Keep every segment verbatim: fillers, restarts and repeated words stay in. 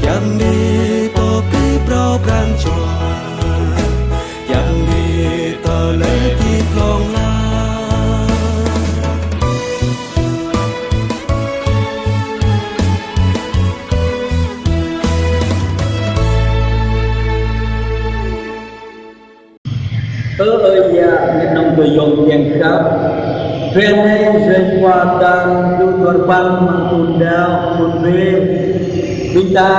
Yang đi tơ kri prao pran jua, yang đi tơ lê ti plong la. Ơ ơi yă, ngă nong kơ yong yang khăp. Hrơi anai hrơi Khua tal lu dua rơbăn amăng thun đăo, thun B. Ƀing ta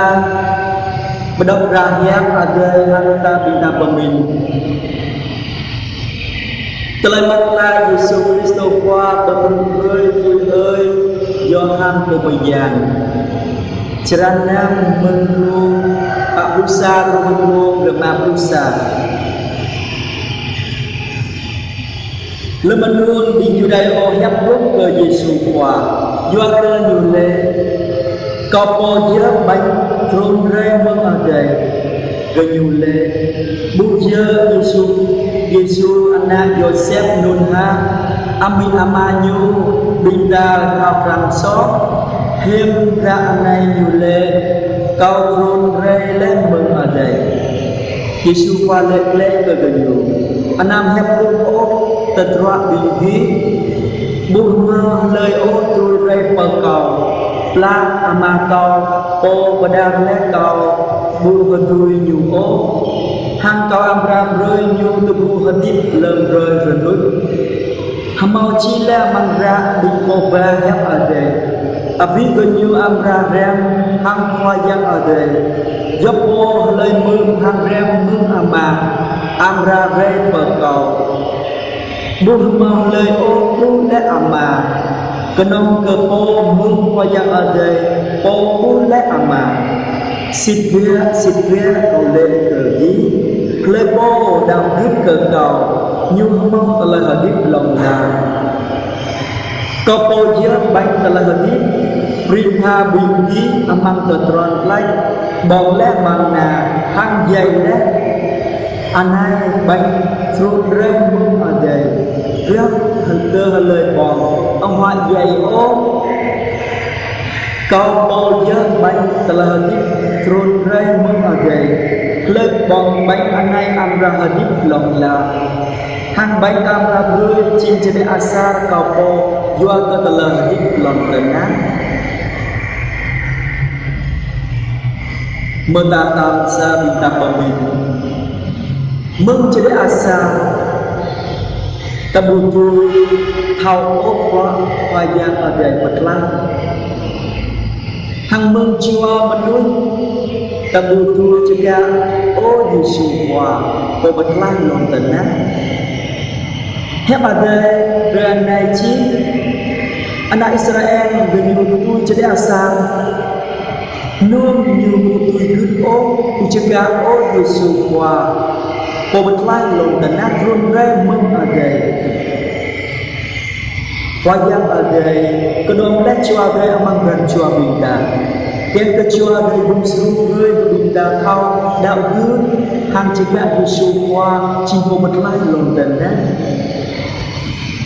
pơđok hră hiăp Adai hăng ta ƀing ta pơmĭn. Tơlơi mơak klă Yêsu Krist Khua pơtrŭt hrơi tui ơi Yôhan Pô Mơyang. Črăn năm, mơ̆ng glông pă pluh sa truh mơ̆ng glông rơma pluh sa. Lơm anŭn ƀing Yudai ôh hiăp đôč kơ Yêsu Khua, yua kơ ñu laĭ: Kâo pô djơ̆ ƀañ trŭn rai mơ̆ng adai. Gơñu laĭ: Ƀu djơ̆ Yêsu, Yêsu ană Yôsep anŭn hă? Amĭ ama ñu, ƀing ta thâo krăn soh. Hiư̆m ră anai ñu laĭ: Kâo trŭn rai laih mơ̆ng adai. Yêsu Khua laĭ glaĭ kơ gơñu: Anăm hiăp đôč ôh tơdruă ƀing gih. Ƀu hmâo hlơi ôh trŭn rai pơ Kâo, plah Ama Kâo, Pô pơđar laih Kâo, ƀu hơdui ñu ôh. Hăng Kâo amra brơi ñu tơgŭ hơdip lơm hrơi rơnuč. Hmâo čih laih amăng hră ƀing pô ba hiăp Adai: Abih gơñu amra hriăm hăng Khua Yang Adai. Djŏp pô hlơi mơ̆ng hăng hriăm mơ̆ng Ama, amra rai pơ Kâo. Ƀu hmâo hlơi ôh truh laih Ama, kơnơ̆ng kơ pô mơ̆ng Khua Yang Adai, Pô truh laih Ama. Sĭt biă, sĭt biă, Kâo laĭ kơ gih: Hlơi pô đăo gưt kơ Kâo, ñu hmâo tơlơi hơdip hlŏng lar. Kâo pô djơ̆ ƀañ tơlơi hơdip. Prin tha ƀing gih amăng tơdron tlaih, ƀơ̆ng laih amăng anai, hăng djai laih. Anai ƀañ trŭn rai mơ̆ng adai. Rơ̆k hăng tơ hlơi ƀơ̆ng, amăng huă djai ôh. Kâo pô djơ̆ ƀañ tơlơi hơdip trŭn rai mơ̆ng adai. Hlơi ƀơ̆ng ƀañ anai amra hơdip hlŏng lar. Hăng ƀañ amra brơi jing čơđeh asar Kâo pô yua kơ tơlơi hơdip lŏn tơnah. Mơta tal sa ƀing ta pơmĭn. Mơ̆ng čơđeh asar, ta ƀu dưi thâo ôh Khua Yang Adai pơtlaih. Hăng mơ̆ng jua mơnuih, ta ƀu dưi čơkă ôh Yêsu Khua, Pô pơtlaih lŏn tơnah. Hiăp Adai hrơi anai čih, ană Israel gơñu tui čơđeh asar, anŭn ñu ƀu tui gưt ôh, ƀu čơkă ôh Yêsu Khua, Pô pơtlaih lŏn tơnah trŭn rai mơ̆ng adai. Khua Yang Adai kơđŏm laih Jua Adai amăng pran jua ƀing ta. Kiăng kơ Jua Adai ƀuh sru brơi kơ ƀing ta thâo đăo gưt hăng čơkă Yêsu Khua jing Pô pơtlaih lŏn tơnah.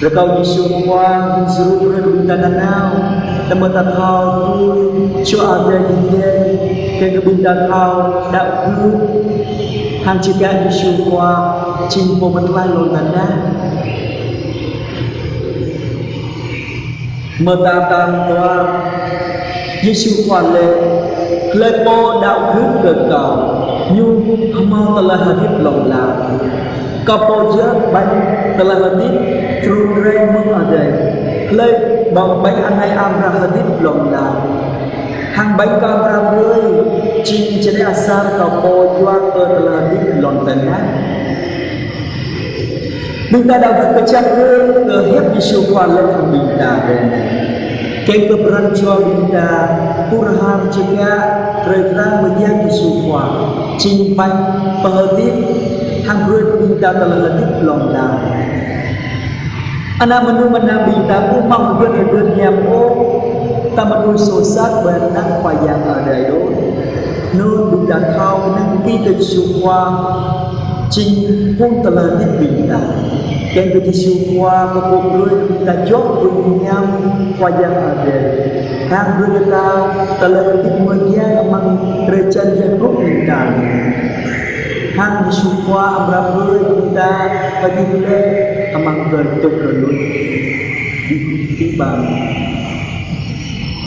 Rơkâo Yêsu Khua ƀuh sru brơi kơ ƀing ta nanao, tơma ta thâo tui Jua Adai jing kiăng kơ ƀing ta thâo đăo gưt hăng čơkă Yêsu Khua jing Pô pơtlaih lŏn tơnah. Mơta tal dua, Yêsu Khua laĭ: Hlơi pô đăo gưt kơ Kâo, ñu hmâo tơlơi hơdip hlŏng lar. Kâo pô djơ̆ ƀañ tơlơi hơdip trŭn rai mơ̆ng adai. Hlơi ƀơ̆ng ƀañ anai amra hơdip hlŏng lar. Hăng ƀañ Kâo amra brơi jing čơđeh asar Kâo pô yua kơ tơlơi hơdip lŏn tơnah. Ƀing ta đăo gưt kơjăp hrơi kơ hiăp Yêsu Khua laĭ hăng ƀing ta hrơi anai. Kiăng kơ pran jua ƀing ta pơhur čơkă, rai krăn mơyang Yêsu Khua, jing ƀañ pơhơdip, hăng brơi ƀing ta tơlơi hơdip hlŏng lar. Ană mơnuih mơnam ƀing ta ƀu hmâo hơget hơget hiam ôh, ta mơnuih soh sat ƀơi anăp Khua Yang Adai đôč. Anŭn ƀing ta thâo kơnang kơ Yêsu Khua jing phŭn tơlơi hơdip ƀing ta. Kiăng kơ Yêsu Khua pơkŏp brơi ƀing ta djŏp ƀơi hiam Khua Yang Adai. Hăng brơi kơ ta tơlơi hơdip mơyang amăng Drơi jăn Yakôb ñu čang: Hăng Yêsu Khua amra brơi ƀing ta pơjing lĕ amăng drơi tŭk rơnuč, ti bang